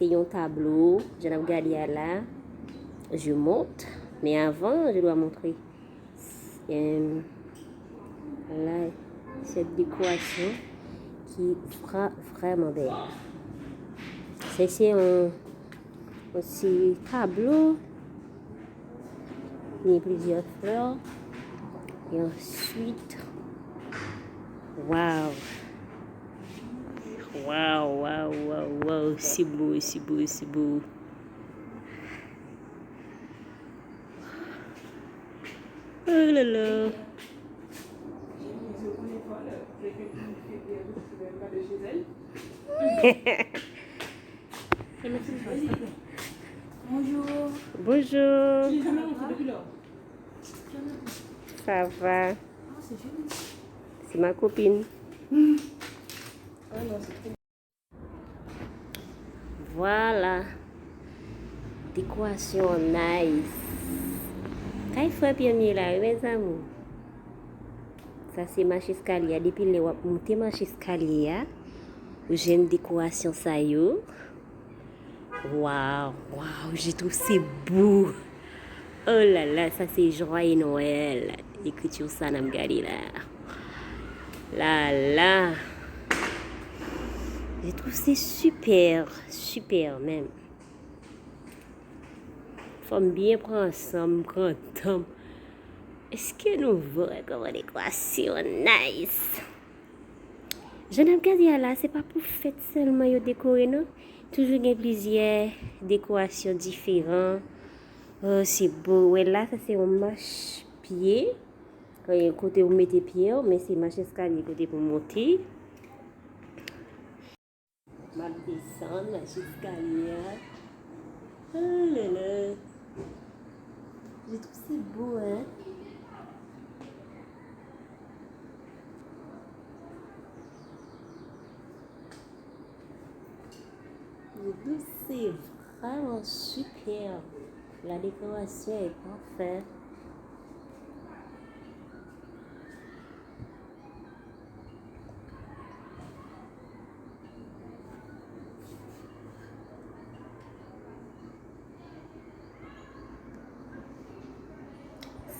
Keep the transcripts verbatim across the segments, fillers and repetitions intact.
Se yon tablo, jan n ap gade a la. Je monte, mais avant, je dois montrer. Euh, là, cette décoration qui est vra-, vraiment belle. Ça, c'est un, un petit tableau. Il y a plusieurs fleurs. Et ensuite, waouh! Waouh, waouh, waouh, waouh, c'est beau, c'est beau, c'est beau. Oh là là. Bonjour. Bonjour. Ça va? C'est ma copine. Vwala. Dekorasyon nice. Kay frè Pyè m ye la, wi, mes amours. Sa se mach eskalye a. Depi lè w ap monte mach eskalye a, ou jwenn dekorasyon sa yo. Waw, waw, je trouve c'est beau. Oh là là, sa se Joyeux Noël. Ekriti sa n ap gade la. La la. Je trouve c'est super, super menm. Fò m byen pran san m, pran tan m. Èske nou wè kòman dekorasyon nice? Jan n ap gade a la, se pa pou fèt sèlman yo dekore, non. Toujou gen plizyè dekorasyon diferan. Oh, se bo. Wè la, sa se yon mach pye. Kote ou mete pye w, men se mach eskalye kote pou monte. M ap desann mach eskalye a. Oh là là. Je trouve c'est beau, hein? Je trouve c'est vraiment super. La décoration est parfaite.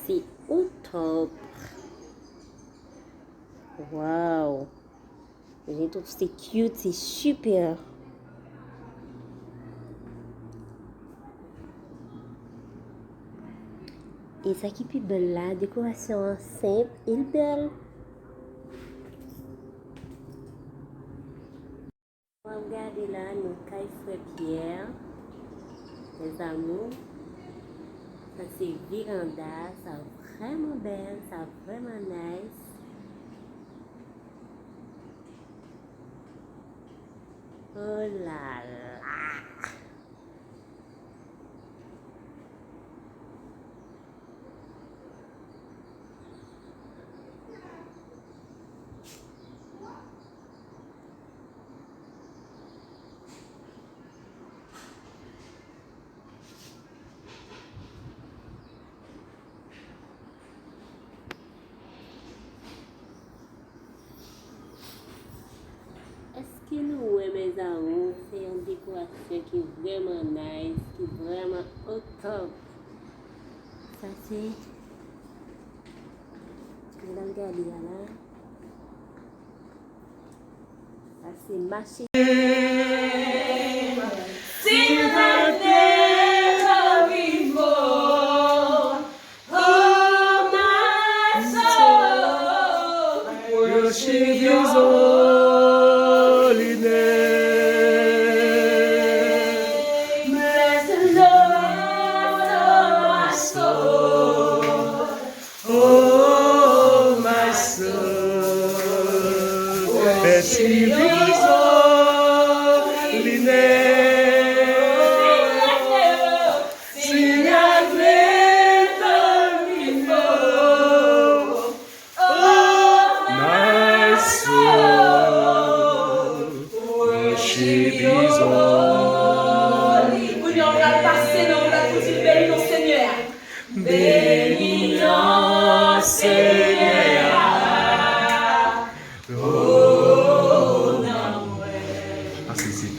C'est au top. Waw. Je trouve c'est cute, c'est super. E sa ki pi bèl la, dekorasyon an senp e l bèl. W ap gade la, nou kay frè Pyè, mes amours. Sa se veranda, sa vrèman bèl, sa vrèman nice. Oh là là. Èske nou wè, mes amours, se yon dekorasyon ki vrèman nice, ki vrèman au top? Sa se, nou al gade a la. Sa se mache. Sing like never before. Oh, my soul, worship His holy name. Bless the Lord, oh, my soul. Oh, my soul, bless His holy name. Sing like never before. Oh, my soul, worship His holy name. Kounye a, w pral pase nan woulad pou di l beni non Senyè a. Beni non Senyè a. Oh, nan mwen. Pase isit.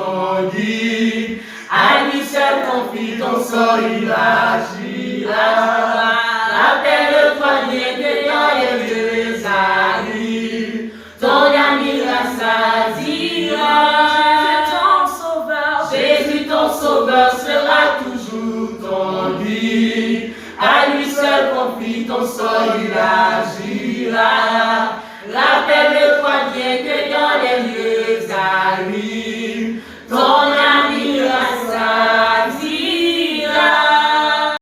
ton guide. À lui seul confie ton sort, il agira. Rappelle-toi bien que dans les lieux arides, ton ami rassasiera. Jésus ton sauveur, Jésus ton sauveur sera toujours ton guide. À lui seul confie ton sort, il agira. Rappelle-toi bien que dans les lieux arides,